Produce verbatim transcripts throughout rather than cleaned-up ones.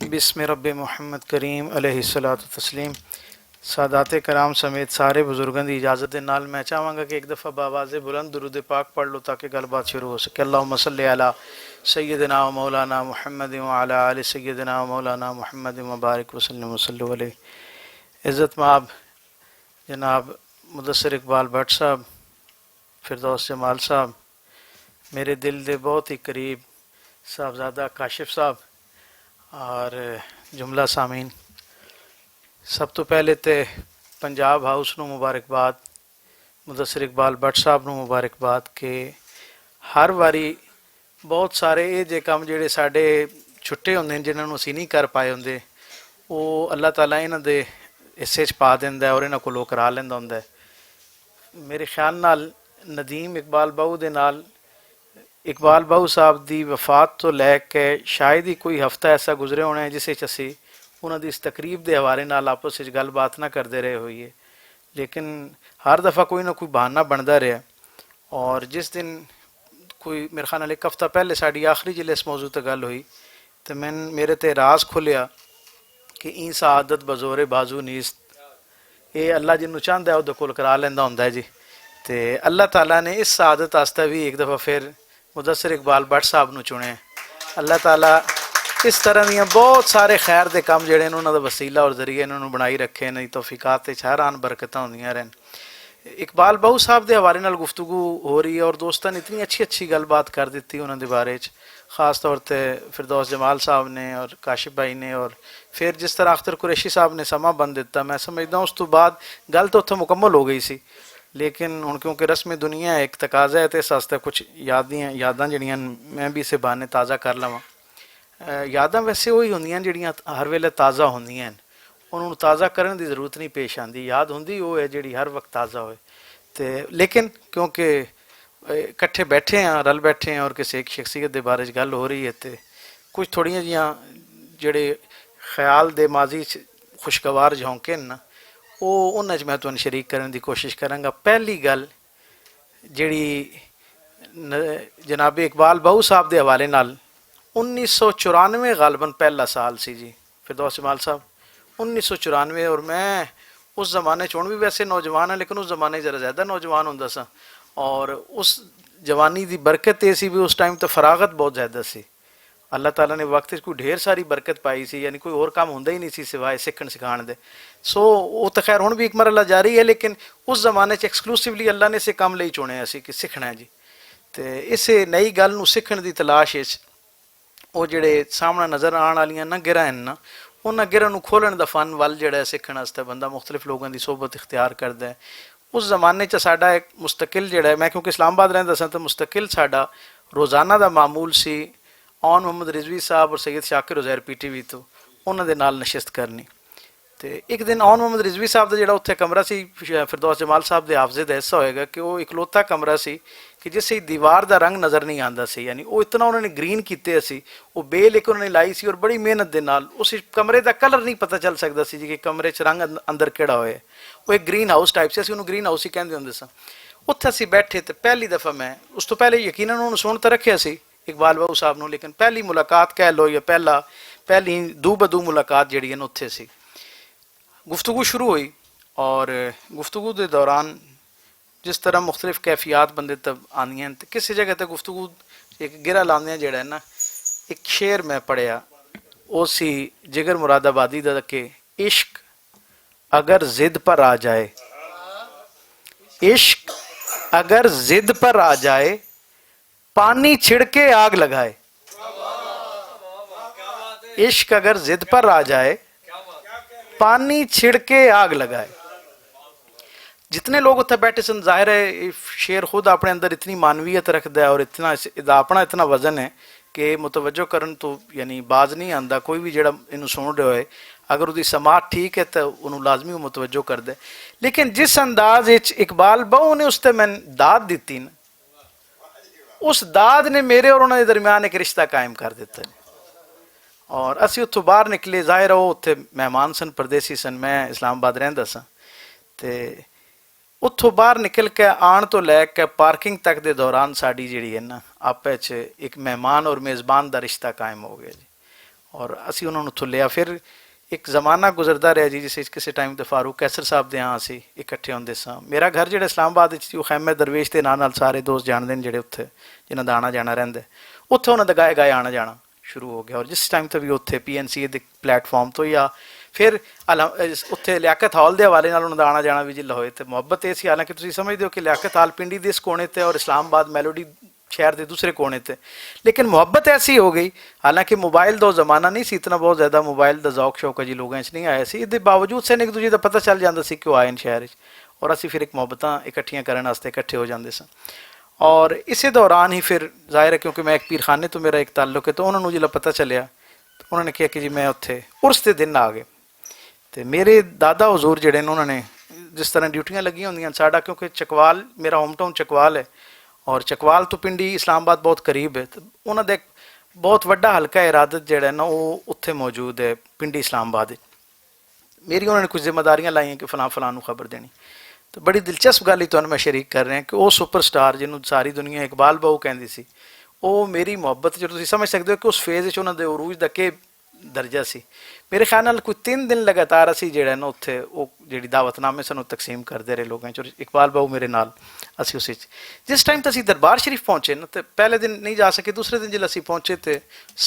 بسم رب محمد کریم علیہ الصلوۃ والتسلیم۔ سادات کرام سمیت سارے بزرگاں دی اجازت دے نال میں چاہواں گا کہ ایک دفعہ باواز بلند درود پاک پڑھ لو تاکہ گل بات شروع ہو سکے۔ اللہم صلی علی سیدنا و مولانا محمد و علی آل سیدنا و مولانا محمد مبارک وسلم وسلم علیہ۔ عزت مآب جناب مدثر اقبال بٹ صاحب، فردوس جمال صاحب، میرے دل دے بہت ہی قریب صاحبزادہ کاشف صاحب اور جملہ سامعین، سب تو پہلے تے پنجاب ہاؤس نوں مبارکباد، مدثر اقبال بٹ صاحب نوں مبارکباد کہ ہر واری بہت سارے اے جے کم جڑے ساڈے چھٹے ہوندے نے، جنہاں نوں اسی نہیں کر پائے ہوندے، او اللہ تعالیٰ انہاں دے حصے چ پا دیندا ہے اور انہاں کولوں کرا لیندا ہوندا ہے۔ میرے خیال نال ندیم اقبال باہو دے نال، اقبال باہو صاحب دی وفات تو لے کے شاید ہی کوئی ہفتہ ایسا گزرے ہونا ہے جس وچ اسی انہاں دی اس تقریب دے حوالے نال آپس وچ گل بات نہ کردے رہے ہوئیے، لیکن ہر دفعہ کوئی نہ کوئی بہانہ بندا رہیا۔ اور جس دن کوئی میرے خیال نال ایک ہفتہ پہلے ساڈی آخری جلے اس موضوع تے گل ہوئی، تے میں، میرے تے راز کھلیا کہ این سعادت بزور بازو نیست۔ اے اللہ جنوں چاہندا ہے، اودے کول کرا لیندا ہوندا ہے جی۔ تے اللہ تعالیٰ نے اس سعادت واسطے بھی ایک دفعہ پھر مدثر اقبال بٹ صاحب نوں چنے۔ اللہ تعالیٰ اس طرح دیاں بہت سارے خیر دے کم جڑے نے، انہاں دا وسیلہ اور ذریعہ انہاں نوں بنائی رکھے نے، توفیقات تے ہر آن برکتاں ہوندیاں رہن۔ اقبال بہو صاحب دے حوالے نال گفتگو ہو رہی ہے اور دوستاں نے اتنی اچھی اچھی گل بات کر دتی انہاں دے بارے چ، خاص طور تے فردوس جمال صاحب نے اور کاشف بھائی نے، اور پھر جس طرح اختر قریشی صاحب نے سماں بند دتا، میں سمجھدا اس تو بعد گل تو اتھے مکمل ہو گئی سی۔ لیکن ہن کیونکہ رسم دنیا ہے، ایک تقاضا ہے، تے اس واسطے کچھ یادیاں، یاداں جڑیاں میں بھی اسے بہانے تازہ کر لواں۔ یاداں ویسے وہی ہوندیاں جڑیاں ہر ویلے تازہ ہوندیاں ہن، انہاں نوں تازہ کرن دی ضرورت نہیں پیش آندی۔ یاد ہوندی وہ ہے جڑی ہر وقت تازہ ہوئے۔ تے لیکن کیونکہ اکٹھے بیٹھے ہیں، رل بیٹھے ہیں اور کسی ایک شخصیت دے بارے چ گل ہو رہی ہے، تے کچھ تھوڑیاں جیاں جڑے خیال دے ماضی چ خوشگوار جھونکے نا، وہ انہاں چ میں تہانوں شریک کرن دی کوشش کراں گا۔ پہلی گل جڑی جناب اقبال باہو صاحب دے حوالے نال، انیس سو چورانوے غالباً پہلا سال سی جی، فردوس جمال صاحب، انیس سو چورانوے۔ اور میں اس زمانے چ ہن بھی ویسے نوجوان ہاں، لیکن اس زمانے ذرا زیادہ نوجوان ہوندا سا، اور اس جوانی دی برکت یہ سی بھی اس ٹائم تے فراغت بہت زیادہ سی۔ اللہ تعالیٰ نے وقت وچ کوئی ڈھیر ساری برکت پائی سی، یعنی کوئی ہور کم ہوندا ہی نہیں سی سوائے سکھن سکھان دے۔ سو، وہ تو خیر ہن بھی ایک مرحلہ جاری ہے، لیکن اس زمانے چ ایکسکلوسیولی اللہ نے اسے کم لئی چنیا سی کہ سکھنا ہے جی۔ تے اسے نئی گل نوں سکھن دی تلاش وچ وہ جڑے سامنے نظر آن والیاں نہ گرہ ہیں نا، انہاں گرہ نوں کھولن دا فن ول جڑا ہے سکھن واسطے بندہ مختلف لوگاں دی صحبت اختیار کردا ہے۔ اس زمانے چ ساڈا ایک مستقل جڑا ہے، میں کیونکہ اسلام آباد رہندا ساں تے مستقل ساڈا روزانہ دا معمول سی، اون محمد رضوی صاحب اور سید شاکر عزیر پی ٹی وی تو انہاں دے نال نشست کرنی۔ تے ایک دن اون محمد رضوی صاحب دا جڑا اتھے کمرہ سی، فردوس جمال صاحب دے حافظے دا حصہ ہوئے گا کہ وہ اکلوتا کمرہ سی کہ جس سے دیوار دا رنگ نظر نہیں آندا سی، یعنی وہ اتنا انہوں نے گرین کیتے سی، وہ بیل ایک انہوں نے لائی سی اور بڑی محنت دے نال اس کمرے دا کلر نہیں پتہ چل سکدا سی جی کہ کمرے چ رنگ اند-، اندر کیڑا ہوئے۔ وہ ایک گرین ہاؤس ٹائپ سی، اسی انہوں گرین ہاؤس ہی کہندے ہوندے ساں۔ اتھے اسی بیٹھے تے پہلی دفعہ میں، اس تو پہلے یقیناً انہوں سن تے رکھیا سی اقبال بابو صاحب نوں، لیکن پہلی ملاقات کہہ لو یا پہلا، پہلی دو بدو ملاقات جڑی ہے نا اتھے سی۔ گفتگو شروع ہوئی اور گفتگو دے دوران جس طرح مختلف کیفیات بندے تب آندیاں ہیں، تے کسی جگہ تے گفتگو ایک گرا لاندیاں جڑا ہے نا، ایک شعر میں پڑھیا، وہ سی جگر مراد آبادی دا کہ عشق اگر ضد پر آ جائے، عشق اگر ضد پر آ جائے، پانی چھڑکے آگ لگائے۔ عشق اگر ضد پر آ جائے، پانی چھڑکے آگ لگائے۔ جتنے لوگ اتھے بیٹھے سن، ظاہر ہے یہ شعر خود اپنے اندر اتنی معنویت رکھدا ہے اور اتنا اس دا اپنا اتنا وزن ہے کہ متوجہ کرن تو یعنی باز نہیں آندا۔ کوئی بھی جڑا انہوں سن رہے ہوئے، اگر اس دی سماعت ٹھیک ہے تو انہوں لازمی وہ متوجہ کر دے۔ لیکن جس انداز وچ اقبال بہو نے اس تے میں داد دتی نا، اس داد نے میرے اور انہاں دے درمیان ایک رشتہ قائم کر دتا۔ اور اسی اتھوں باہر نکلے، ظاہر ہے وہ اتھے مہمان سن، پردیسی سن، میں اسلام آباد رہندا ساں۔ تے اتھوں باہر نکل کے آن تو لے کے پارکنگ تک دے دوران ساڈی جڑی ہے نا، آپے چ ایک مہمان اور میزبان دا رشتہ قائم ہو گیا جی۔ اور اسی انہاں نوں اتھوں لیا۔ پھر ایک زمانہ گزردا رہیا جی، جس وچ کسے ٹائم تے فاروق قیصر صاحب دے ہاں اسی اکٹھے ہوندے ساں۔ میرا گھر جڑا اسلام آباد وچ سی، او خیمہ درویش دے ناں نال سارے دوست جاندے نے جڑے اتھے، جنہاں دا آنا جانا رہندا ہے۔ اتھے انہاں دا گائے گائے آنا جانا شروع ہو گیا، اور جس ٹائم تے بھی اتھے پی این سی اے دے پلیٹ فارم تو یا پھر علم-، اس-، اتھے لیاقت ہال دے حوالے نال انہاں دا آنا جانا بھی جلا ہوئے تے محبت اے سی، حالانکہ تسی سمجھدے ہو کہ لیاقت ہال پنڈی دے اس کونے تے اور اسلام آباد میلوڈی شہر دے دوسرے کونے تے، لیکن محبت ایسی ہو گئی۔ حالانکہ موبائل دا زمانہ نہیں سی، اتنا بہت زیادہ موبائل دا ذوق شوق جی لوگاں وچ نہیں آیا سی، اس دے باوجود سن ایک دوجے دا پتہ چل جاندا سی کہ او آئے نے شہر وچ، اور اسی پھر ایک محبتاں اکٹھیاں کرن واسطے اکٹھے ہو جاندے سن۔ اور اسے دوران ہی پھر ظاہر ہے، کیونکہ میں ایک پیر خانے تو میرا ایک تعلق ہے، تو انہوں نے جب پتہ چلیا تو انہوں نے کہا کہ جی میں اتھے عرس دے دن آ گئے۔ تے میرے دادا حضور جڑے نے، انہاں نے جس طرح ڈیوٹیاں لگیاں ہوندیاں، ساڈا کیونکہ چکوال، میرا ہوم ٹاؤن چکوال ہے، اور چکوال تو پنڈی اسلام آباد بہت قریب ہے، تے انہاں دا ایک بہت وڈا حلقہ ارادت جڑا ہے نا، وہ اتھے موجود ہے، پنڈی اسلام آباد وچ۔ میری انہاں نے کچھ ذمہ داریاں لائیاں کہ فلاں فلاں نوں خبر دینی۔ تو بڑی دلچسپ گل ہی تانوں میں شریک کر رہا کہ وہ سپر سٹار جنوں ساری دنیا اقبال باؤ کہندی سی، وہ میری محبت جو تسی سمجھ سکتے ہو کہ اس فیز وچ انہاں دے عروج دا کہ درجہ سی۔ میرے خیال نال کوئی تین دن لگاتار اسی جڑا نا اتھے او جڑی دعوت نامے سن او تقسیم کردے رہے لوگاں چ، اور اقبال باؤ میرے نال۔ اسی اس وچ جس ٹائم تے اسی دربار شریف پہنچے نا، تے پہلے دن نہیں جا سکے، دوسرے دن جل اسی پہنچے تے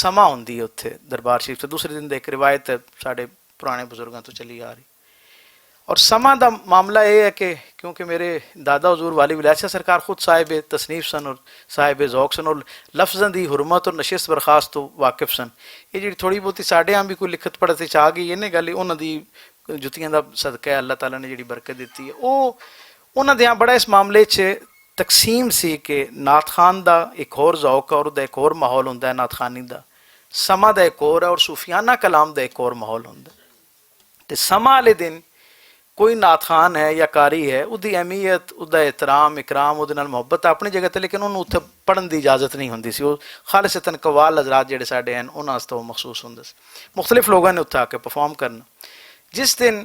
سما ہوندی ہے اتھے دربار شریف تے، دوسرے دن دے ایک روایت ہے ساڈے پرانے بزرگاں تو چلی آ رہی۔ اور سما دا معاملہ یہ ہے کہ کیونکہ میرے دادا حضور والی ولایت شاہ سرکار خود صاحب تصنیف سن اور صاحب ذوق سن اور لفظاں دی حرمت اور نشست برخاست تو واقف سن۔ یہ جڑی تھوڑی بہتی ساڈے ہاں بھی کوئی لکھت پڑھت وچ آ گئی ہے نا گل، انہاں دی جتیاں دا صدقہ ہے، اللہ تعالیٰ نے جڑی برکت دتی ہے۔ او انہاں دیاں بڑا اس معاملے چ تقسیم سی کہ نعت خوان دا ایک ہور ذوق ہے اور دا ایک ہور ماحول ہوندا ہے نعت خوانی دا، سما دا ایک ہور ہے اور صوفیانہ کلام دا ایک ہور ماحول ہوندا ہے۔ تے سما والے دن کوئی نعت خوان ہے یا قاری ہے، اودی اہمیت، اودے احترام اکرام، اودے نال محبت اپنی جگہ تے، لیکن انہوں اتھے پڑھن دی اجازت نہیں ہوندی سی۔ وہ خالصتاً قوال حضرات جڑے ساڈے ہیں، انہاں واسطے وہ مخصوص ہوندا سی۔ مختلف لوگاں نے اتھے آ کے پرفارم کرنا۔ جس دن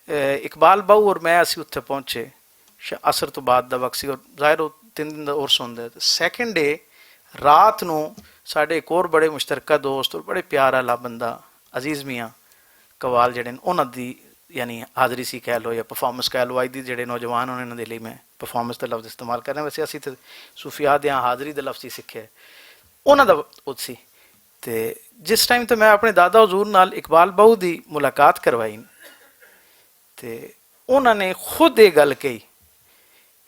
اقبال باؤ اور میں اسی اتھے پہنچے، عصر تو بعد دا وقت سی اور ظاہر وہ تین دن دا عرس ہوندا ہے۔ سیکنڈ ڈے رات نوں ساڈے ایک اور بڑے مشترکہ دوست اور بڑے پیار والا بندہ عزیز میاں قوال جڑے نے، انہاں دی یعنی حاضری سی کہہ لو یا پرفارمنس کہہ لو، اج دی جڑے نوجوان انہاں دے لئی میں پرفارمنس دا لفظ استعمال کرنا، ویسے اسی تے صوفیاء دیاں حاضری دا لفظ ہی سکھے۔ انہاں دا سی تے جس ٹائم تے میں اپنے دادا حضور نال اقبال باؤ دی ملاقات کروائی، تے انہاں نے خود یہ گل کہی،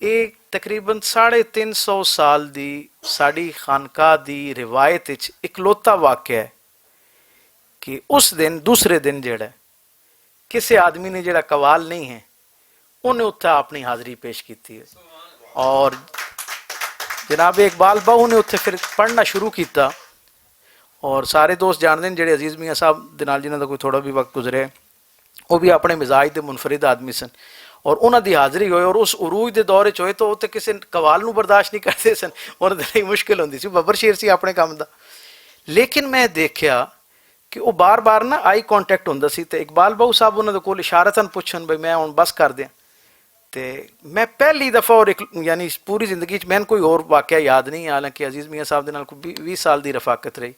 یہ تقریباً ساڑھے تین سو سال دی ساڈی خانقاہ دی روایت وچ اکلوتا واقعہ ہے کہ اس دن، دوسرے دن جڑا ہے، کسے آدمی نے جڑا قوال نہیں ہے، انہیں اتھا اپنی حاضری پیش کیتی ہے۔ اور جناب اقبال باہو نے اتھے پھر پڑھنا شروع کیتا، اور سارے دوست جانتے ہیں جڑے عزیز میاں صاحب دے نال جنہاں دا کوئی تھوڑا بھی وقت گزرے، وہ بھی اپنے مزاج دے منفرد آدمی سن، اور انہاں دی حاضری ہوئے اور اس عروج دے دور وچ ہوئے تو وہ تے کسے قوال نو برداشت نہیں کرتے سن، انہاں دے لئی مشکل ہوندی سی، ببر شیر سی اپنے کام دا۔ لیکن میں دیکھیا کہ وہ بار بار نا آئی کانٹیکٹ ہوندا سی تے اقبال باہو صاحب انہاں دے کول اشارتاً پوچھن بھئی میں ہن بس کر دیاں۔ تے میں پہلی دفعہ اور ایک یعنی پوری زندگی چ میں کوئی اور واقعہ یاد نہیں، حالانکہ عزیز میاں صاحب دے نال کوئی ویہہ سال دی رفاقت رہی۔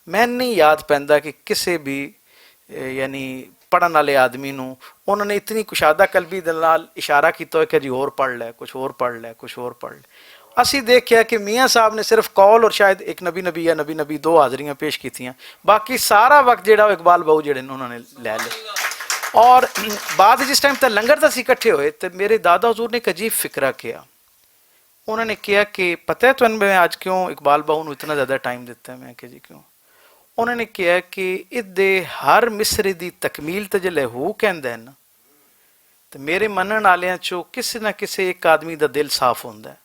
میں نہیں یاد پیندا کہ کسے بھی یعنی پڑھن والے آدمی نوں انہاں نے اتنی کشادہ قلبی دے نال اشارہ کیتا ہوئے کہ جی ہور پڑھ لے، کچھ ہور پڑھ لے، کچھ ہور پڑھ لے۔ اسی دیکھیا کہ میاں صاحب نے صرف قول اور شاید ایک نبی نبی یا نبی نبی دو حاضریاں پیش کیتیاں، باقی سارا وقت جڑا وہ اقبال باہو جڑے نے انہاں نے لے لیا۔ اور بعد جس ٹائم تے لنگر تے اسی اکٹھے ہوئے تے میرے دادا حضور نے ایک عجیب فکرہ کیا۔ انہاں نے کہا کہ پتہ ہے تمہیں میں آج کیوں اقبال باہو نوں اتنا زیادہ ٹائم دیتا ہے؟ میں کہا جی کیوں؟ انہاں نے کہا کہ اس دے ہر مصرے دی تکمیل تے جلے ہو کہندا ہے نا، تے میرے منن والیاں چوں کسے نہ کسے ایک آدمی دا دل صاف ہوندا ہے۔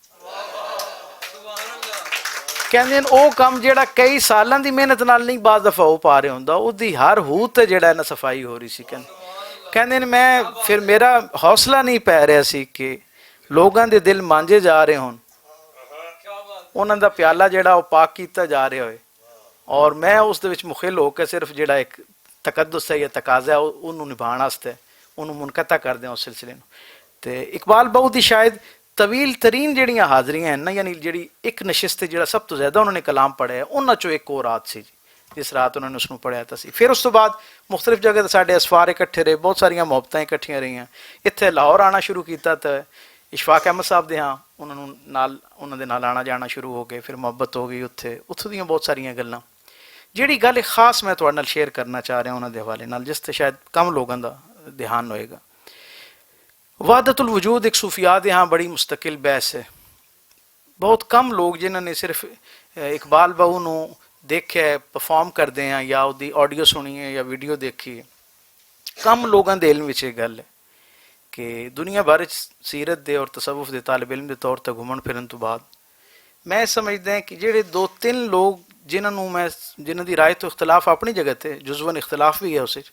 کہندے نے او کم جڑا کئی سالاں دی محنت نال نہیں بعض دفعہ ہو پا رہے ہوندا، او دی ہر ہو تے جڑا ہے نا صفائی ہو رہی سی۔ کہندے، کہندے نے میں پھر میرا حوصلہ نہیں پے رہیا سی کہ لوگاں دے دل مانجے جا رہے ہون، انہاں دا پیالہ جڑا او پاک کیتا جا رہے ہوئے، اور میں اس دے وچ مخل ہو کے صرف جڑا ایک تقدس ہے یا تقاضا ہے، او-، انہوں نبھان واسطے انہوں منقطع کر دیاں اس سلسلے نوں۔ تے اقبال باہو دی شاید طویل ترین جڑیاں حاضریاں ہیں نا، یعنی جڑی ایک نشست تے جڑا سب تو زیادہ انہوں نے کلام پڑھیا ہے، انہاں چوں ایک اور رات سی جی۔ جس رات انہوں نے اس نوں پڑھیا تھا سی۔ پھر اس تو بعد مختلف جگہ تے ساڈے اسفار اکٹھے رہے، بہت ساریاں محبتاں اکٹھیاں رہیاں۔ اتھے لاہور آنا شروع کیتا تے اشفاق احمد صاحب دے ہاں، انہاں نوں نال، انہاں دے نال آنا جانا شروع ہو گئے، پھر محبت ہو گئی اتھے، اتھوں دیاں بہت ساریاں گلاں۔ جیڑی گل خاص میں تہاڈے نال شیئر کرنا چاہ رہا انہاں دے حوالے نال، جس تے شاید کم لوگاں دا دھیان ہوئے گا۔ وحدت الوجود ایک صوفیاء دے ہاں بڑی مستقل بحث ہے۔ بہت کم لوگ جنہاں نے صرف، اے، اقبال باؤ نوں دیکھیا ہے پرفارم کردے ہیں یا اودی آڈیو سنی ہے یا ویڈیو دیکھی ہے، کم لوگاں دے علم وچ یہ گل ہے کہ دنیا بھر وچ سیرت دے اور تصوف دے طالب علم دے طور تے گھومن پھرن تو بعد میں سمجھدا ہاں کہ جڑے دو تین لوگ جنہاں نوں میں، جنہاں دی رائے تو اختلاف اپنی جگہ تے جزون اختلاف بھی ہے اس وچ،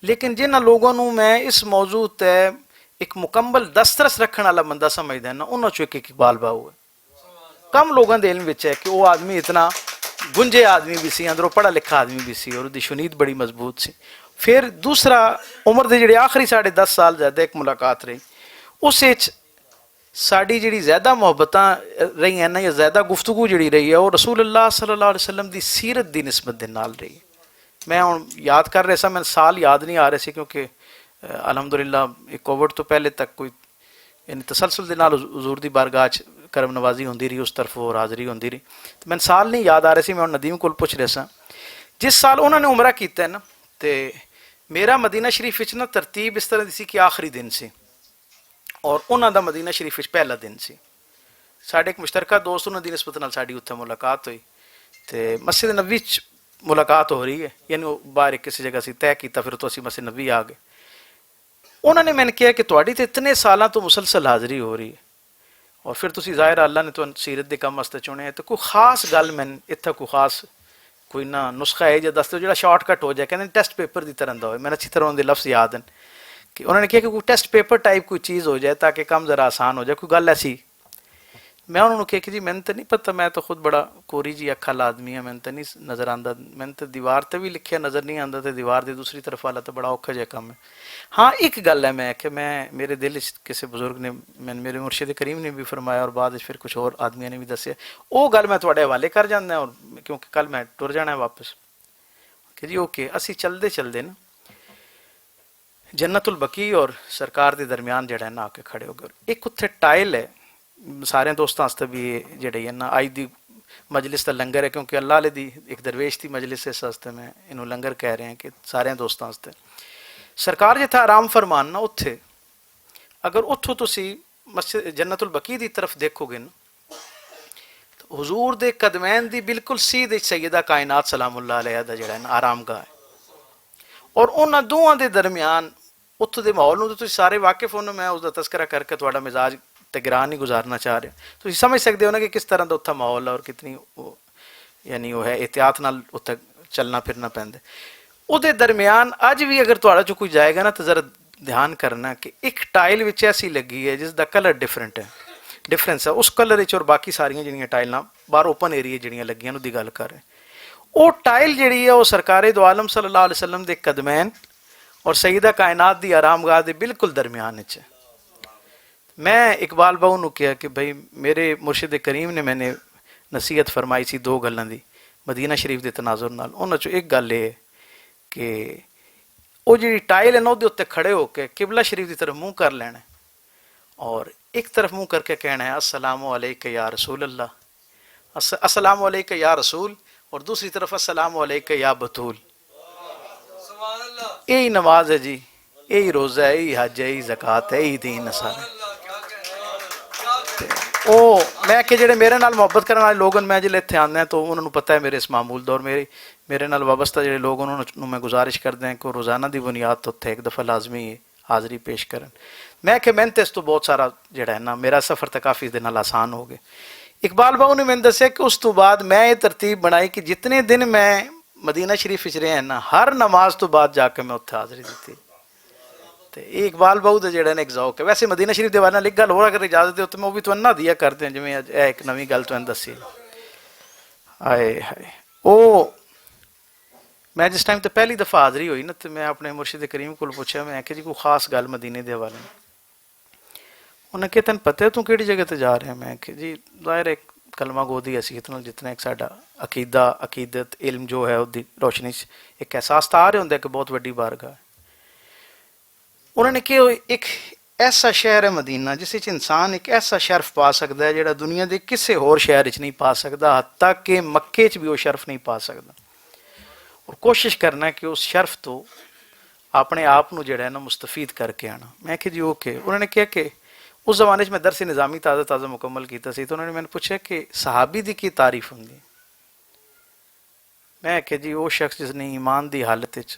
لیکن جنہاں لوگوں نوں میں اس موضوع تے ایک مکمل دسترس رکھن والا بندہ سمجھدا ہاں نا، انہاں چوں ایک اقبال باؤ ہے۔ کم لوگاں دے علم وچ ہے کہ وہ آدمی اتنا گنجے آدمی بھی سی، اندروں پڑھا لکھا آدمی بھی سی اور دی شنید بڑی مضبوط سی۔ پھر دوسرا، عمر دے جڑے آخری ساڑھے دس سال زیادہ ایک ملاقات رہی، اس وچ ساڈی جڑی زیادہ محبتاں رہی ہیں نا یا زیادہ گفتگو جڑی رہی ہے، وہ رسول اللہ صلی اللہ علیہ وسلم دی سیرت دی نسبت دے نال رہی ہے۔ میں ہن یاد کر رہا سا، میں سال یاد نہیں آ رہے سی کیونکہ، اے، الحمدللہ، ایک کووڈ تو پہلے تک کوئی، یعنی، تسلسل دے نال حضور دی بارگاہ چ کرم نوازی ہوندی رہی، اس طرف اور حاضری ہوندی رہی۔ تے میں سال نہیں یاد آ رہے سی، میں ہن ندیم کول پوچھ رہا سا۔ جس سال انہاں نے عمرہ کیتا ہے نا، تے میرا مدینہ شریف وچ نا ترتیب اس طرح دی سی کہ آخری دن سی اور انہاں دا مدینہ شریف وچ پہلا دن سی۔ ساڈے ایک مشترکہ دوست انہاں دی نسبت نال ساڈی اتھے ملاقات ہوئی تے مسجد نبوی چ ملاقات ہو رہی ہے، یعنی وہ باہر ایک کسی جگہ سی طے کیتا، پھر اتھوں اسی مسجد نبوی آ گئے۔ انہاں نے میں کہا کہ تہاڈی تے اتنے سالاں تو مسلسل حاضری ہو رہی ہے اور پھر تسی ظاہر اللہ نے تہانوں سیرت دے کم واسطے چنے ہے، تے کوئی خاص گل میں اتھے کوئی خاص کوئی نہ نسخہ ہے جا دستے جڑا شارٹ کٹ ہو جائے، کہندے ٹیسٹ پیپر دی طرح دا ہوئے۔ میں اچھی طرح انہاں دے لفظ یاد ہیں کہ انہوں نے کہا کہ کوئی ٹیسٹ پیپر ٹائپ کوئی چیز ہو جائے تاکہ کم ذرا آسان ہو جائے، کوئی گل ایسی۔ میں انہوں نے کہا کہ جی، میں تے نہیں پتہ، میں تو خود بڑا کوری جی اکھا آدمی ہاں، میں تے نہیں نظر آندا، میں تے دیوار تے بھی لکھیا نظر نہیں آندا تے دیوار دی دوسری طرف والا تے بڑا اوکھا جہا کم ہے۔ ہاں، ایک گل ہے، میں کہ میں، میرے دل وچ کسے بزرگ نے، میں، میرے مرشد کریم نے بھی فرمایا اور بعد وچ پھر کچھ اور آدمیاں نے بھی دسیا۔ او گل میں تہاڈے حوالے کر جاندا ہاں اور کیونکہ کل میں ٹر جانا ہے واپس۔ کہ جی اوکے، اسی چلدے چلدے نا جنت البقیع اور سرکار دے درمیان جڑا ہے نا آ کے کھڑے ہو گئے۔ ایک اتھے ٹائل ہے، سارے دوستاں واسطے بھی یہ جڑے ہے نا آج دی مجلس دا لنگر ہے، کیونکہ اللہ علیہ دی ایک درویش دی مجلس ہے، اس واسطے میں انہوں لنگر کہہ رہے ہیں کہ سارے دوستاں واسطے۔ سرکار جتھا آرام فرمان نا اتھے، اگر اتھوں تسی مسجد جنت البقیع دی طرف دیکھو گے نا، حضور دے قدمین دی بالکل سیدھ وچ سیدہ کائنات سلام اللہ علیہ دا جڑا ہے نا آرام گاہ ہے۔ اور انہاں دوواں دے درمیان اتھوں دے ماحول نوں تے تسی سارے واقف ہو نا، میں اس دا تذکرہ کر کے تہاڈا مزاج تے گراں نہیں گزارنا چاہ رہا۔ تسی سمجھ سکدے ہو نا کہ کس طرح دا اتھا ماحول ہے اور کتنی وہ، یعنی وہ ہے احتیاط نال اتھا چلنا پھرنا پیندا ہے۔ او دے درمیان اج بھی اگر تہاڈا چوں کوئی جائے گا نا تے ذرا دھیان کرنا کہ ایک ٹائل وچ ایسی لگی ہے جس دا کلر ڈفرنٹ ہے، ڈفرنس ہے اس کلر وچ اور باقی ساریاں جڑیاں ٹائلاں باہر اوپن ایریا جڑیاں لگیاں، اودی گل کر رہے۔ او ٹائل جڑی ہے، او سرکار دو عالم صلی اللہ علیہ وسلم دے قدمین اور سیدہ کائنات دی آرام گاہ دے بالکل درمیان وچ ہے۔ میں اقبال باؤ نوں کہا کہ بھائی، میرے مرشد کریم نے میں نے نصیحت فرمائی سی دو گلاں دی مدینہ شریف دے تناظر نال۔ انہاں چوں ایک گل اے ہے کہ او جڑی ٹائل ہے نا، اودے اُتے کھڑے ہو کے قبلہ شریف دی طرف منہ کر لینا ہے اور ایک طرف منہ کر کے کہنا ہے، "السلام علیک یا رسول اللہ۔" الس-، "السلام علیک یا رسول"، اور دوسری طرف، "السلام علیک یا بتول۔" یہی نماز ہے جی، یہی روزہ ہے، یہی حج ہے، یہی زکوٰۃ ہے، یہی دین ہے سارا۔ تے او، میں کہ جڑے میرے نال محبت کرن والے لوگ ہن، میں جلے اتھے آندے ہاں تو انہاں نوں پتہ ہے میرے اس معمول دور، میرے، میرے نال وابستہ جڑے لوگ ہن، انہاں نوں میں گزارش کردا ہاں کہ او روزانہ دی بنیاد تے اتھے ایک دفعہ لازمی حاضری پیش کرن۔ میں کہ محنت اس تو بہت سارا جڑا ہے نا، میرا سفر تے کافی اس دے نال آسان ہو گیا۔ اقبال باؤ نے میں دسیا کہ اس تو بعد میں یہ ترتیب بنائی کہ جتنے دن میں مدینہ شریف وچ رہیا نا، ہر نماز تو بعد جا کے میں اتھے حاضری دتی۔ تے یہ اقبال باؤ دا جڑا نا ایک ذوق ہے۔ ویسے مدینہ شریف دے بارے نال ایک گل ہور اگر اجازت دیو تے میں وہ بھی تہانوں دیا کر دیاں، جویں اج اے ایک نویں گل تہانوں دسی۔ ہائے ہائے۔ او، میں جس ٹائم تے پہلی دفعہ حاضری ہوئی نا تے میں اپنے مرشد کریم کول پوچھیا، میں آکھیا، "جی، کوئی خاص گل مدینے دے حوالے نال؟" انہاں کہیا، "تینوں پتہ ہے توں کیڑی جگہ تے جا رہے ہیں؟" میں آکھیا، "جی، ظاہر ہے، کلمہ گو دی حیثیت نال جتنا ایک ساڈا عقیدہ، عقیدت، علم جو ہے، اس دی روشنی چ ایک احساس تار ہوندا ہے کہ بہت وڈی بارگاہ ہے۔ انہوں نے کہ ایک ایسا شہر ہے مدینہ، جس وچ انسان ایک ایسا شرف پا سکدا ہے جڑا دنیا دے کسے ہور شہر وچ نہیں پا سکدا، حتیٰ کہ مکے وچ بھی وہ شرف نہیں پا سکدا۔ اور کوشش کرنا ہے کہ اس شرف تو اپنے آپ نو جڑا ہے نا، مستفید کر کے آنا۔ میں کہ جی، اوکے۔ انہوں نے کہا کہ اس زمانے 'چ میں درس نظامی تازہ تازہ مکمل کیتا سی، تو انہوں نے مینوں پوچھا کہ صحابی دی کی تعریف ہوندی؟ میں کہ جی، وہ شخص جس نے ایمان دی حالت وچ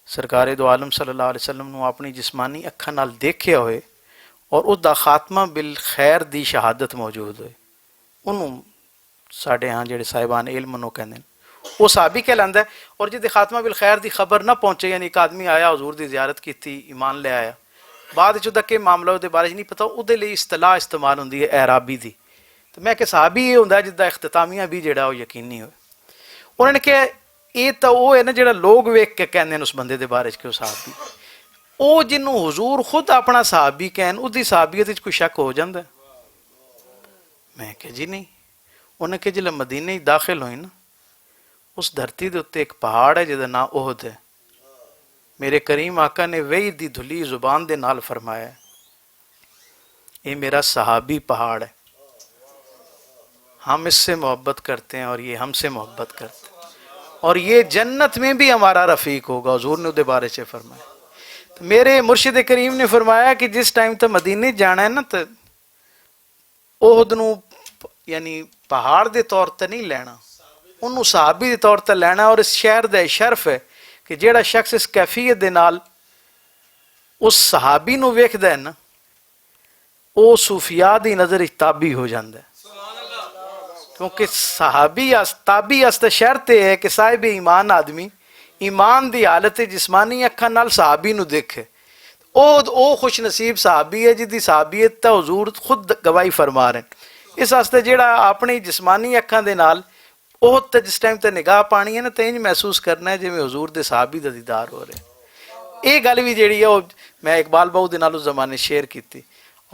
سرکار دو عالم صلی اللہ علیہ وسلم نو اپنی جسمانی اکھاں نال دیکھیا ہوئے اور اس دا خاتمہ بالخیر دی شہادت موجود ہوئے، انہوں ساڈے ہاں جڑے صاحبان علم نو کہندے نے، وہ صحابی کہلاندا ہے۔ اور جدے خاتمہ بالخیر دی خبر نہ پہنچے، یعنی ایک آدمی آیا، حضور دی زیارت کیتی، ایمان لے آیا، بعد وچ اودے معاملہ اودے بارے چ نہیں پتا، اودے لئی اصطلاح استعمال ہوندی ہے اعرابی دی۔ تو میں کہ صحابی یہ ہوندا ہے جدا اختتامیہ بھی جڑا وہ یقینی ہوئے۔ انہوں نے کہ یہ تو وہ ہے نا جڑا لوگ ویکھ کے کہندے نے اس بندے دے بارے چ کہ وہ صحابی، وہ جنوں حضور خود اپنا صحابی کہن، اس دی صحابیت وچ کوئی شک ہو جاندا ہے؟ میں کہ جی نہیں۔ انہاں کہ جلے مدینے وچ داخل ہوئے نا، اس دھرتی دے اُتے ایک پہاڑ ہے جس دا نام احد ہے۔ میرے کریم آقا نے وحی دی دھلی زبان دے نال فرمایا ہے، یہ میرا صحابی پہاڑ ہے، ہم اس سے محبت کرتے ہیں اور یہ ہم سے محبت کرتے ہیں، اور یہ جنت میں بھی ہمارا رفیق ہوگا۔ حضور نے اس دے بارے چ فرمایا۔ تو میرے مرشد کریم نے فرمایا کہ جس ٹائم تے مدینے جانا ہے نا، تو عہد نوں، یعنی، پہاڑ دے طور تے نہیں لینا، انہوں صحابی دے طور تے لینا۔ اور اس شہر دا شرف ہے کہ جیڑا شخص اس کیفیت دے نال اس صحابی نوں ویکھدا ہے نا، او صوفیاء دی نظر اچ تابعی ہو جاندا ہے۔ کیونکہ صحابی اس-، تابعی واسطے شرط یہ ہے کہ صاحب ایمان آدمی ایمان دی حالت جسمانی اکھاں نال صحابی نوں دیکھے۔ او، او خوش نصیب صحابی ہے جس دی صحابیت تے حضور خود گواہی فرما رہے ہیں۔ اس واسطے جیڑا اپنی جسمانی اکھاں دے نال عہد تے جس ٹائم تے نگاہ پانی ہے نا، تے انج محسوس کرنا ہے جویں حضور دے صحابی دا دیدار ہو رہے۔ یہ گل بھی جیڑی ہے، وہ میں اقبال باؤ دے نال اس زمانے شیئر کیتی۔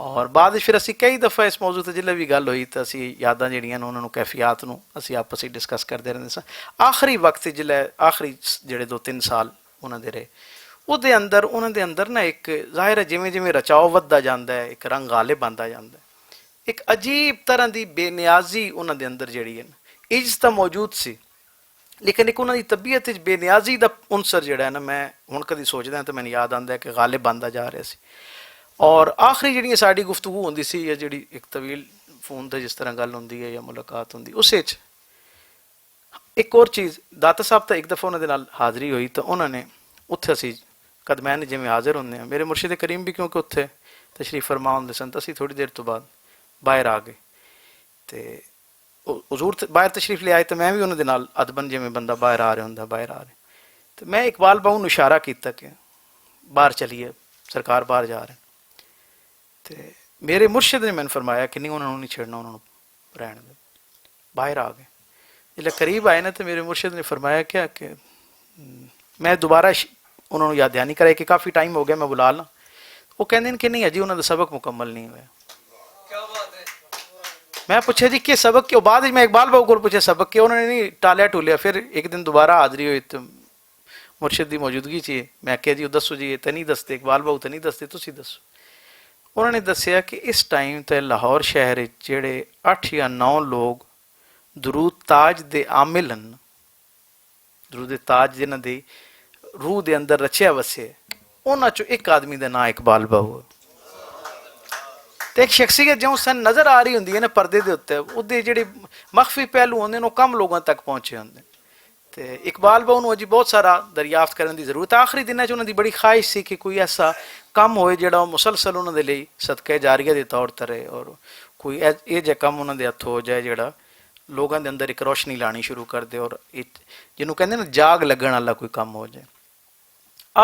اور بعد وچ پھر اسی کئی دفعہ اس موضوع تے جلے بھی گل ہوئی تے اسی یاداں جیڑیاں نے انہاں نوں، کیفیات نوں اسی آپس وچ ڈسکس کردے رہندے ساں۔ آخری وقت جلے، آخری جڑے دو تین سال انہاں دے رہے، او دے اندر، انہاں دے اندر نا ایک ظاہر ہے جویں جویں رچاؤ ودھدا جاندا ہے، ایک رنگ غالب آندا جاندا ہے۔ ایک عجیب طرح دی بے نیازی انہاں دے اندر جڑی ہے نا، عجز تاں موجود سی، لیکن ایک انہاں دی طبیعت وچ بے نیازی دا عنصر جڑا ہے نا، میں ہن کدی سوچدا ہاں تے مینوں یاد آندا ہے کہ غالب آندا جا رہیا سی۔ اور آخری جڑی ساڈی گفتگو ہوندی سی یا جڑی ایک طویل فون تے جس طرح گل ہوندی ہے یا ملاقات ہوندی، اس وچ ایک اور چیز، داتا صاحب تاں ایک دفعہ انہاں دے نال حاضری ہوئی تاں انہاں نے اتھے اسی قدمین جویں حاضر ہوندے ہیں، میرے مرشد کریم بھی کیونکہ اتھے تشریف فرما ہوندے سن، تاں اسی تھوڑی دیر تو بعد باہر آ گئے۔ تے او-، حضور ت-، باہر تشریف لے آئے، تے میں بھی انہاں دے نال ادبن جویں بندہ باہر آ رہا ہوندا، باہر آ رہے۔ تے میں اقبال باؤ نوں اشارہ کیتا کہ باہر چلیے، سرکار باہر جا رہے ہیں۔ تے میرے مرشد نے مینوں فرمایا کہ نہیں، انہاں نوں نہیں چھیڑنا، انہاں نوں رہن دے۔ باہر آ گئے۔ جلے قریب آئے نا، تے میرے مرشد نے فرمایا کیا کہ، ہم، میں دوبارہ ش-، انہاں نوں یاد دہانی کرائی کہ کافی ٹائم ہو گیا، میں بلا لاں۔ وہ کہندے نے کہ نہیں، اجی انہاں دا سبق مکمل نہیں ہویا۔ میں پوچھا جی کہ سبق کیوں؟ بعد وچ میں اقبال بابو کول پوچھا سبق کیوں؟ انہوں نے نہیں ٹالیا ٹولیا۔ پھر ایک دن دوبارہ حاضری ہوئی تے مرشد دی موجودگی چ میں کہیا جی، او دسو جی، اے تے نہیں دسدے، اقبال بابو تے نہیں دسدے، تسی دسو۔ انہوں نے دسیا کہ اس ٹائم تے لاہور شہر وچ جڑے اٹھ یا نو لوگ درود تاج دے عامل ہن، درود تاج جنہاں دی روح دے اندر رچیا وسے، انہاں چوں ایک آدمی دا ناں اقبال بہو ہے۔ تے ایک شخصیت جوں سن نظر آ رہی ہوندی ہے نا پردے دے اُتے، اودے جڑے مخفی پہلو ہوندے نے، او کم لوگاں تک پہنچے ہوندے نے۔ تے اقبال بہو نوں اجی بہت سارا دریافت کرن دی ضرورت ہے۔ آخری دناں چ انہاں دی بڑی خواہش سی کہ کوئی ایسا کم ہوئے جڑا او مسلسل انہاں دے لئی صدقہ جاریہ دے طور تے رہے، اور کوئی اے-، اے جے کم انہاں دے ہتھوں ہو جائے جڑا لوگاں دے اندر ایک روشنی لانی شروع کر دے، اور اے جنوں کہندے نا جاگ لگن والا کوئی کم ہو جائے۔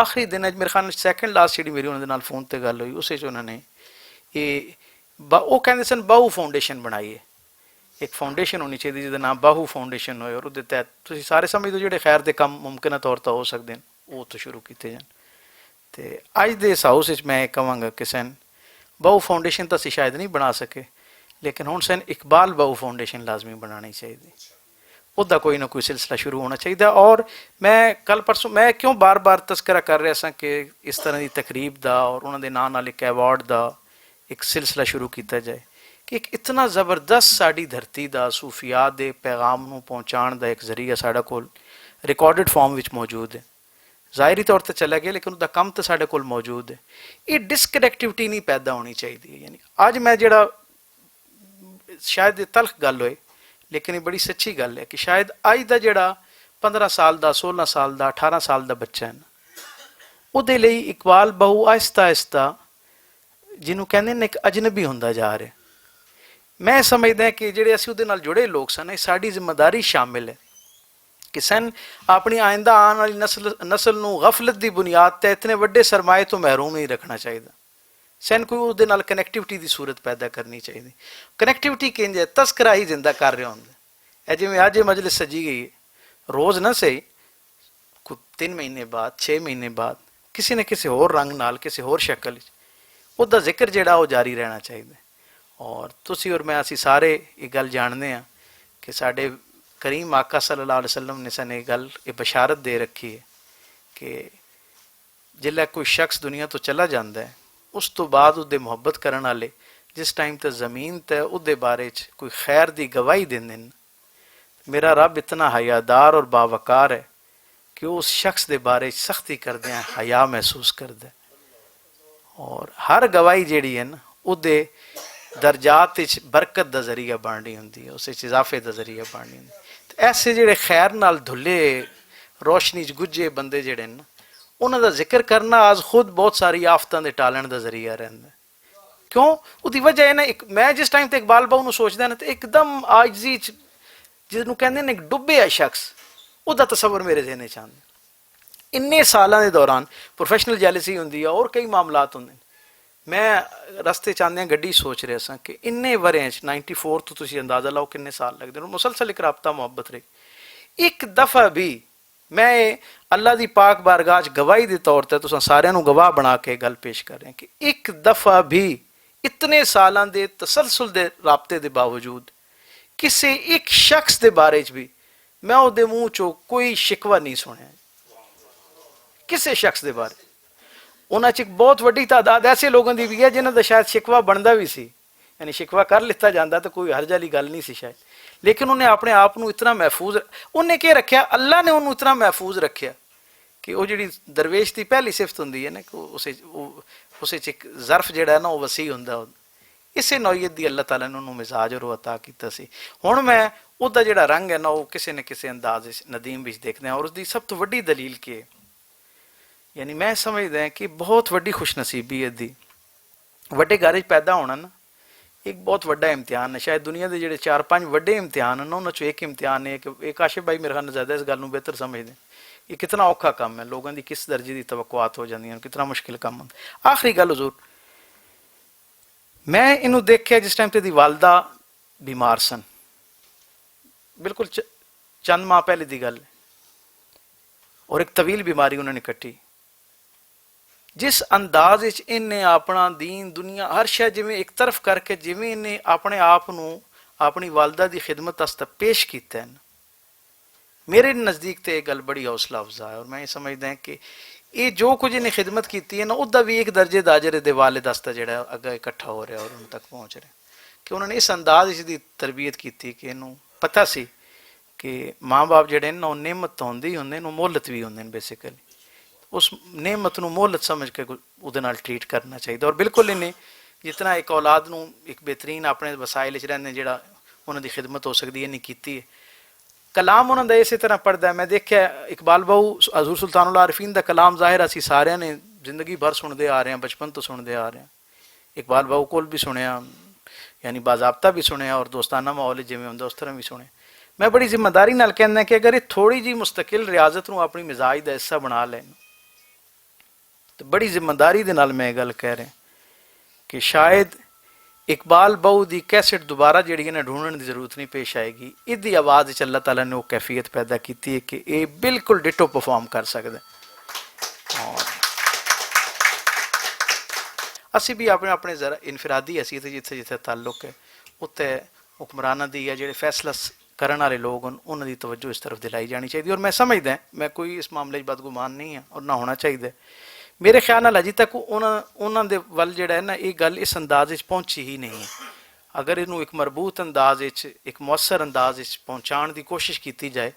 آخری دن اچ میرے خیال نال سیکنڈ لاسٹ جڑی میری انہاں دے نال فون تے گل ہوئی، اس وچ انہاں نے اے با-، او کہندے سن باہو فاؤنڈیشن بنائی ہے۔ ایک فاؤنڈیشن ہونی چاہیے جس دا نام باہو فاؤنڈیشن ہوئے، اور اودے تحت تسی سارے سمجھ دو جڑے خیر دے کم ممکنہ طور تے ہو سکدے ہیں، او اتھوں شروع کیتے جان۔ تے اج دے اس ہاؤس وچ میں کہواں گا کہ سن باہو فاؤنڈیشن تاں اسی شاید نہیں بنا سکے، لیکن ہن سن اقبال باہو فاؤنڈیشن لازمی بنانی چاہیے۔ اوہدا کوئی نہ کوئی سلسلہ شروع ہونا چاہیے۔ اور میں کل پرسوں میں کیوں بار بار تذکرہ کر رہا ساں کہ اس طرح دی تقریب دا اور انہاں دے ناں نال ایک ایوارڈ دا ایک سلسلہ شروع کیتا جائے، کہ ایک اتنا زبردست ساڈی دھرتی دا صوفیاء دے پیغام نوں پہنچان دا ایک ذریعہ ساڈا کول ریکارڈڈ فارم وچ موجود ہے۔ ظاہری طور تے چلا گیا، لیکن اس دا کم تے ساڈے کول موجود ہے۔ یہ ڈسکنیکٹیوٹی نہیں پیدا ہونی چاہیے۔ یعنی اج میں جڑا، شاید یہ تلخ گل ہوئے، لیکن یہ بڑی سچی گل ہے کہ شاید اج دا جڑا پندرہ سال دا، سولہ سال دا، اٹھارہ سال دا بچہ ہے نا، وہ دے لئی اقبال بہو آہستہ آہستہ جنوں کہندے نے ایک اجنبی ہوندا جا رہے۔ میں سمجھدا کہ جڑے اسی اودے نال جڑے لوگ سن، ساڈی ذمہ داری شامل ہے کہ سن اپنی آئندہ آن والی نسل نوں غفلت دی بنیاد تے اتنے وڈے سرمایے توں محروم نہیں رکھنا چاہیدا۔ سن کوئی اودے نال کنیکٹیوٹی دی صورت پیدا کرنی چاہیدی۔ کنیکٹیوٹی کہندے تذکرہ ہی زندہ کر رہے ہوندے۔ اے جویں اج مجلس سجی گئی ہے، روز نہ سہی، کوئی تین مہینے بعد، چھ مہینے بعد، کسی نہ کسی ہور رنگ نال، کسی ہور شکل وچ، اوہدا ذکر جڑا او جاری رہنا چاہیدا ہے۔ اور تسی اور میں اسی سارے یہ گل جاننے ہاں کہ ساڈے کریم آقا صلی اللہ علیہ وسلم نے سانوں یہ گل، یہ بشارت دے رکھی ہے کہ جلے کوئی شخص دنیا تو چلا جاندا ہے، اس تو بعد اودے محبت کرن والے جس ٹائم تے زمین تے اودے بارے چ کوئی خیر دی گواہی دیندے نے، میرا رب اتنا حیادار اور باوقار ہے کہ وہ اس شخص دے بارے چ سختی کردیاں حیا محسوس کردا ہے۔ اور ہر گواہی جیڑی ہے نا، اودے درجات وچ برکت دا ذریعہ بننی ہوندی ہے، اس وچ اضافے دا ذریعہ بننی ہوندی ہے۔ تے ایسے جیڑے خیر نال دھلے، روشنی چ گجے بندے جیڑے نا، انہاں دا ذکر کرنا آز خود بہت ساری آفتاں دے ٹالن دا ذریعہ رہندا ہے۔ کیوں؟ اودی وجہ ہے نا، ایک میں جس ٹائم تے اقبال باہو نوں سوچدا نا، تے ایک دم عاجزی چ، جس نوں کہندے نے ایک ڈبے آ شخص، اودہ تصور میرے ذہن چ آندا۔ انہیں سالاں دے دوران پروفیشنل جیلسی ہوندی ہے اور کئی معاملات ہوندے نے۔ میں رستے چاندیاں گڈی سوچ رہا ساں کہ انہیں وریں چ نائنٹی فور تو تسی اندازہ لاؤ کنے سال لگدے نے، مسلسل ایک رابطہ محبت رہی۔ ایک دفعہ بھی میں اللہ دی پاک بارگاہ چ گواہی دے طور تے تساں ساریاں نوں گواہ بنا کے گل پیش کر رہے ہیں کہ ایک دفعہ بھی اتنے سالاں دے تسلسل دے رابطے دے باوجود کسے ایک شخص دے بارے چ بھی میں او دے منہ چوں کوئی شکوہ نہیں سنیا۔ کسے شخص دے بارے، انہاں چ ایک بہت وڈی تعداد ایسے لوگوں دی بھی ہے جنہاں دا شاید شکوہ بندا بھی سی، یعنی شکوہ کر لیتا جاندا تو کوئی ہر جالی گل نہیں سی شاید، لیکن انہیں اپنے آپ نوں اتنا محفوظ، انہیں کیا رکھیا؟ اللہ نے انہوں اتنا محفوظ رکھیا کہ وہ جڑی درویش دی پہلی صفت ہوندی ہے نا کہ اسے، اسے چ ایک ظرف جڑا ہے نا وہ وسیع ہوندا۔ اسے نوعیت دی اللہ تعالیٰ نے انہوں مزاج اور عطا کیتا سی۔ ہن میں او دا جڑا رنگ ہے نا وہ کسے نہ کسے انداز وچ ندیم وچ دیکھدے ہاں، اور اس دی سب تو وڈی دلیل کی ہے؟ یعنی میں سمجھدا ہاں کہ بہت وڈی خوش نصیبی ہے دی، وڈے گھر وچ پیدا ہونا نا، ایک بہت وڈا امتحان ہے۔ شاید دنیا دے جڑے چار پنج وڈے امتحان ہیں نا، انہاں چوں ایک امتحان ہے کہ ایک آشف بھائی میرے خیال نال زیادہ اس گل نوں بہتر سمجھدے ہیں۔ یہ کتنا اوکھا کم ہے، لوگاں دی کس درجے دی توقعات ہو جاندیاں، کتنا مشکل کم ہوندا۔ آخری گل حضور، میں انہوں دیکھیا جس ٹائم تے دی والدہ بیمار سن، بالکل چ-، چند ماہ پہلے دی گل ہے، اور ایک طویل بیماری انہوں نے کٹی۔ جس انداز وچ انہیں اپنا دین دنیا ہر شے جویں ایک طرف کر کے جویں انہیں اپنے آپ نوں اپنی والدہ دی خدمت واسطے پیش کیتا ہے نا، میرے نزدیک تے یہ گل بڑی حوصلہ افزا ہے، اور میں یہ سمجھدا ہاں کہ یہ جو کچھ انہیں خدمت کیتی ہے نا، اس دا بھی ایک درجے دا اجر دے والد واسطے جڑا ہے، اگا اکٹھا ہو رہا ہے اور ان تک پہنچ رہا ہے، کہ انہوں نے اس انداز اس دی تربیت کیتی کہ انہوں پتہ سی کہ ماں باپ جڑے نے، وہ نعمت تو ہوندے ہی ہوندے نے، وہ مہلت بھی ہوندے نے بیسیکلی۔ اس نعمت نوں مہلت سمجھ کے کوئی اودے نال ٹریٹ کرنا چاہیے، اور بالکل انہیں جتنا ایک اولاد نوں ایک بہترین اپنے وسائل وچ رہندے جڑا انہاں دی خدمت ہو سکدی ہے، نہیں کیتی ہے۔ کلام انہاں دا اسی طرح پڑھدا ہے۔ میں دیکھیا اقبال باہو، حضور سلطان العارفین دا کلام، ظاہر اسی سارے نے زندگی بھر سنتے آ رہے ہیں، بچپن تو سنتے آ رہے ہیں۔ اقبال باہو کول بھی سنیا، یعنی باضابطہ بھی سنیا اور دوستانہ ماحول وچ جویں ہوندا اس طرح بھی سنیا۔ میں بڑی ذمہ داری نال کہنا کہ اگر یہ تھوڑی جی مستقل ریاضت نوں اپنی مزاج دا حصہ بنا لین، تو بڑی ذمہ داری دے نال میں یہ گل کہہ رہا کہ شاید اقبال باہو دی کیسٹ دوبارہ جڑی ہے نا، ڈھونڈن دی ضرورت نہیں پیش آئے گی۔ اس دی آواز وچ اللہ تعالیٰ نے وہ کیفیت پیدا کیتی ہے کہ یہ بالکل ڈٹو پرفارم کر سکدا ہے۔ اور اسی بھی اپنے، اپنے ذرا انفرادی حیثیت جتھے جتھے تعلق ہے، اتھے حکمراناں دی یا جڑے فیصلہ کرن والے لوگ ہن، انہاں دی توجہ اس طرف دلائی جانی چاہیے۔ اور میں سمجھدا ہاں، میں کوئی اس معاملے 'چ بدگمان نہیں ہاں اور نہ ہونا چاہیے۔ میرے خیال نال اجے تک انہاں انہاں دے ول جڑا ہے نا، یہ گل اس انداز وچ پہنچی ہی نہیں ہے۔ اگر انہوں ایک مربوط انداز وچ، ایک مؤثر انداز وچ پہنچان دی کوشش کیتی جائے،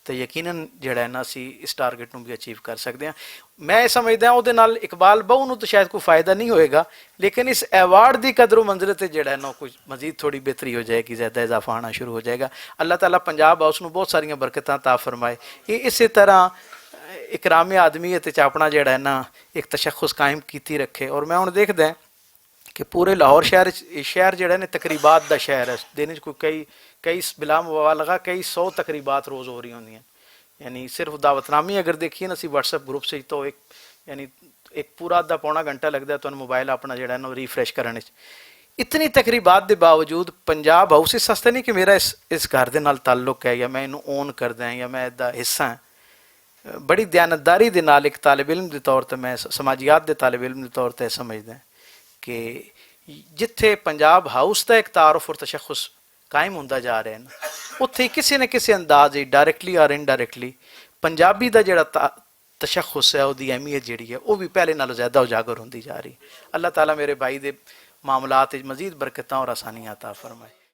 تو یقیناً جڑا ہے نا، اسی اس ٹارگٹ نوں بھی اچیو کر سکدے ہاں۔ میں سمجھدا ہاں، اودے نال اقبال بہو نوں تو شاید کوئی فائدہ نہیں ہوئے گا، لیکن اس ایوارڈ دی قدر و منزلت تے جڑا ہے نا، کوئی مزید تھوڑی بہتری ہو جائے گی، زیادہ اضافہ آنا شروع ہو جائے گا۔ اللہ تعالیٰ پنجاب ہاؤس نوں بہت ساریاں برکتاں عطا فرمائے۔ یہ اسی طرح اکرام آدمی تے اپنا جڑا ہے نا، ایک تشخص قائم کیتی رکھے۔ اور میں ہن دیکھدا ہاں کہ پورے لاہور شہر وچ، یہ شہر جڑا نے تقریبات دا شہر ہے، دن وچ کوئی کئی کئی بلا مبالغہ کئی سو تقریبات روز ہو رہی ہوندیاں۔ یعنی صرف دعوت نامی اگر دیکھیے نا، اسی واٹس ایپ گروپ سے تو ایک، یعنی ایک پورا ادھا پونا گھنٹہ لگدا ہے تانوں موبائل اپنا جڑا ہے نا، ریفریش کرنے وچ۔ اتنی تقریبات دے باوجود پنجاب ہاؤس اس واسطے نہیں کہ میرا اس اس گھر دے نال تعلق ہے یا میں اینوں اون کردا ہاں یا میں دا حصہ ہاں۔ بڑی دیانتداری دے نال ایک طالب علم دے طور تے، میں سماجیات دے طالب علم دے طور تے سمجھدا ہاں کہ جتھے پنجاب ہاؤس دا ایک تعارف اور تشخص قائم ہوندا جا رہا ہے نا، اتھے کسی نہ کسی انداز وچ، ڈائریکٹلی اور انڈائریکٹلی، پنجابی دا جڑا تا- تشخص ہے، اودی اہمیت جڑی ہے، وہ بھی پہلے نالوں زیادہ اجاگر ہوندی جا رہی۔ اللہ تعالیٰ میرے بھائی دے معاملات وچ مزید برکتاں اور آسانیاں عطا فرمائے۔